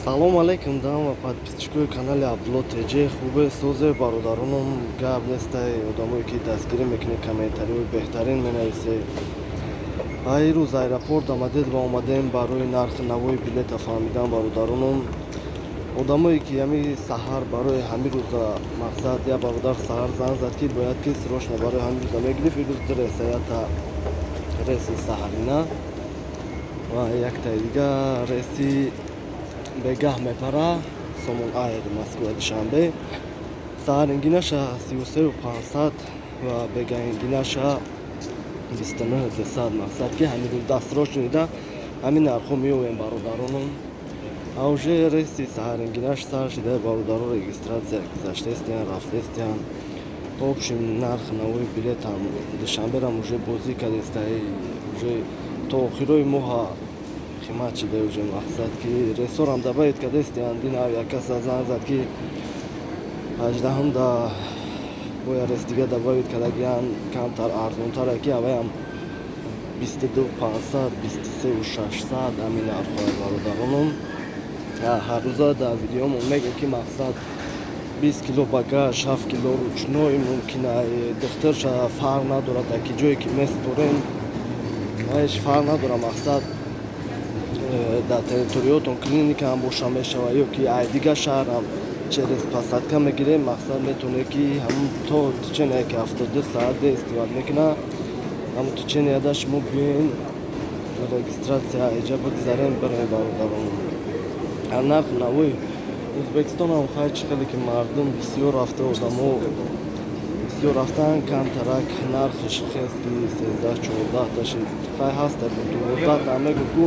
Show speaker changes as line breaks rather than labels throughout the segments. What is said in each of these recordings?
Салом алейкум, дам ва подписчикои канали Абдулло ТЖ. Хубе, созе, бародаронум? Гап нестай, одамое ки дастгирӣ мекунед, комментариҳои беҳтарин менависед. Ай рӯз аэропорт омадед ва омадем барои нархи навои билета фаҳмидан, бародаронум. Одамое ки ҳами саҳар барои ҳамин рӯза, мақсад, як бародар саҳар занг зад, ки бояд ки срочно барои ҳамин рӯза мегирифт. Ирӯз ду рейса, якта рейси саҳарина ва яктаи дига рейси бегаҳ мепара, Сомон Айр, Москва Душанбе. Саҳарингинаша 33 500 ва бегаҳингинаша 29 200. Мақсад, ки ҳамин рӯз дастрочный да ҳамин нархҳо меоем, бародаронум. А уже рейси саҳарингинаш сар шида, бародаро, регистрация гузаштаистиян, рафтаистиян. В общем, нарх навои билетам Душанберам уже бозӣ кардестай, уже то охирои моҳа қимат шида уже. Мақсад, ки рейсорам добавить кардастиян. Дина як каса занг зад, ки 18-ҳум да бояд рейс дига добавить кардагиян, камтар арзонтара, ки аваям 22 500, 23 600, ҳамин нархҳоя, бародаронум. Ҳар рӯза дар видеомон мегӯем, ки мақсад, 20 кило багаж, 7 кило ручной мумкина. Духтарша фарқ надорад, дар ки ҷое ки меспорем, ҳеҷ фарқ надорад. Мақсад, дар территориётон клиникаам боша мешавад ё ки ай дигар шаҳрам через посадка мегирем. Мақсад, метавонед, ки ҳамун то течение ки 72 саат действовать мекунад, ҳамун теченияда шумо биёен, регистрация иҷа бигзарем, бирем, бародарон. Нарх навои Ӯзбекистонам хай, чӣ хеле ки мардум бисёр рафта, одамо бисёр рафтан, камтарак нархиш хест, ки 13, 14 таши хай ҳаста, 12 та мегӯ ку.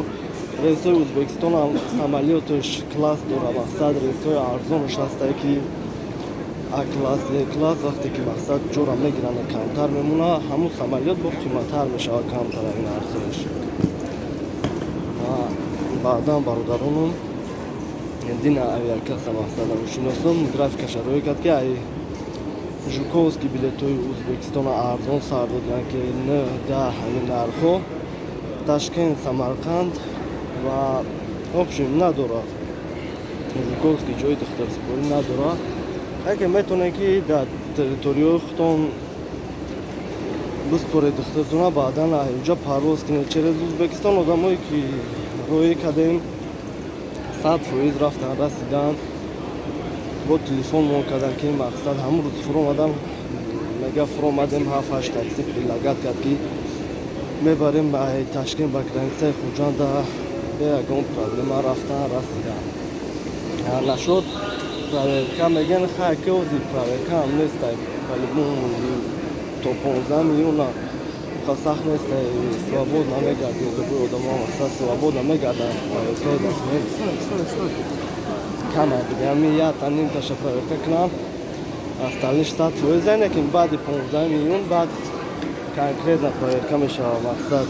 Рейсҳои Ӯзбекистонам самолёташ класс дора. Мақсад, рейсҳои арзонаш ҳастае, ки А класс, Е класс. Вақте ки, мақсад, ҷора мегиранд, камтар мемона, ҳамун самолёт бо қиматтар мешавад камтар ин арзонаш. Баъдан, бародаронум, дина авиакасса, мақсадам, шиносом графикаша рӯй кард, ки ай Жуковский билетҳои Ӯзбекистона арзон сар доданд, ки нӯ, 10, ҳамин нархҳо, Ташкент, Самарқанд ва общем надорад. Жуковский ҷои духтарсупорӣ надорад. Яке метавонед, ки дар территорияи худтон биспоред духтартона, баъдан инҷа парвоз кунед через Ӯзбекистон. Одамое ки роҳӣ кардем, 100% рафтан, расидан, бо телефон мон кардам, ки мақсад, ҳамун рӯз фуромадан. Мега, фуромадем, ҳафт ҳашт такси предлагать кард, ки мебарем Ташкент ба границаи Хуҷанда, бе ягон проблема рафтан, расидан. Нашуд проверка, мегӯян. Хай, ки ози проверкаам нестай, по-любому то 15 миллиона ха сахт нестай, свободно мегардем. Любой одамо, мақсад, свободно мегарданд. Проверкаи документ кама дига, ами якта нимташа проверка кунам, остальныш 100%. Лекин баъди 15 миллион баъд конкретно проверка мешавад. Мақсад,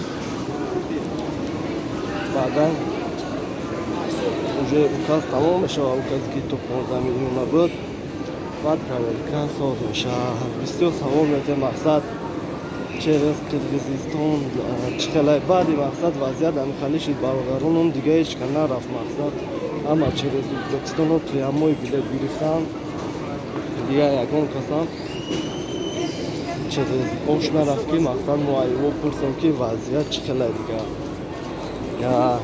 баъдан уже указ тамом мешавад, указе ки то 15 миллиона буд, баъд проверка соз мешавад. Бисёр савол метиҳад, мақсад, через Қирғизистон чӣ хелай. Баъди, мақсад, вазъият ҳамихалӣ шид, бародаронум, дига ҳеҷ ка нарафт. Мақсад, ҳама через Ӯзбекистоно прямой билет гирифтан. Дига ягон касам через Ош нарафт, ки, мақсад, мо айво пурсем, ки вазъият чӣ хелай. Дига,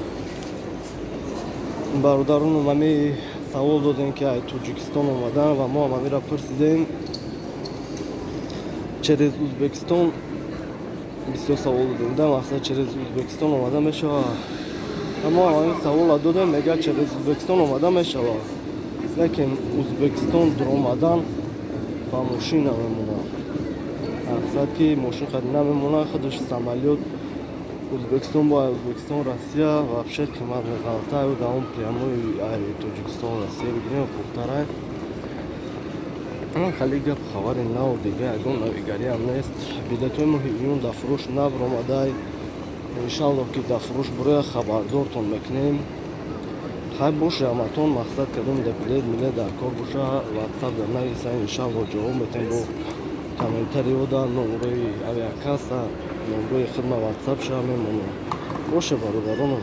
бародаронум, ҳами савол додем, ки ай Тоҷикистон омадан ва мо ҳам ҳамира пурсидем через Ӯзбекистон. Бисёр савол додем да, мақсад, через Ӯзбекистон омада мешавад? Мо ҳамин савола додем, мега, через Ӯзбекистон омада мешавад, лекин Ӯзбекистон дуромадан ба мошин намемонад. Мақсад, ки мошин хари намемонад, худаш самолёт Ӯзбекистон, бо Ӯзбекистон Россия вообще қимат меғалта. Даом прямой ай Тоҷикистон Россия бигирем, хубтарай. Хеле гап хабари нав, дига ягон навигариам нест. Билетҳои моҳи июн дар фурӯш набаромадай. Иншаллоҳ, ки дар фурӯш буроя, хабардортон мекунем. Хай боша, ҳаматон. Мақсад, кадом да билет милет дар кор боша, Ватсап да нависа, иншаллоҳ, ҷавоб метем. Бо комментариҳо да номрои авиакасса, номрои хидма Ватсап ша мемонам. Боша, бародаронам.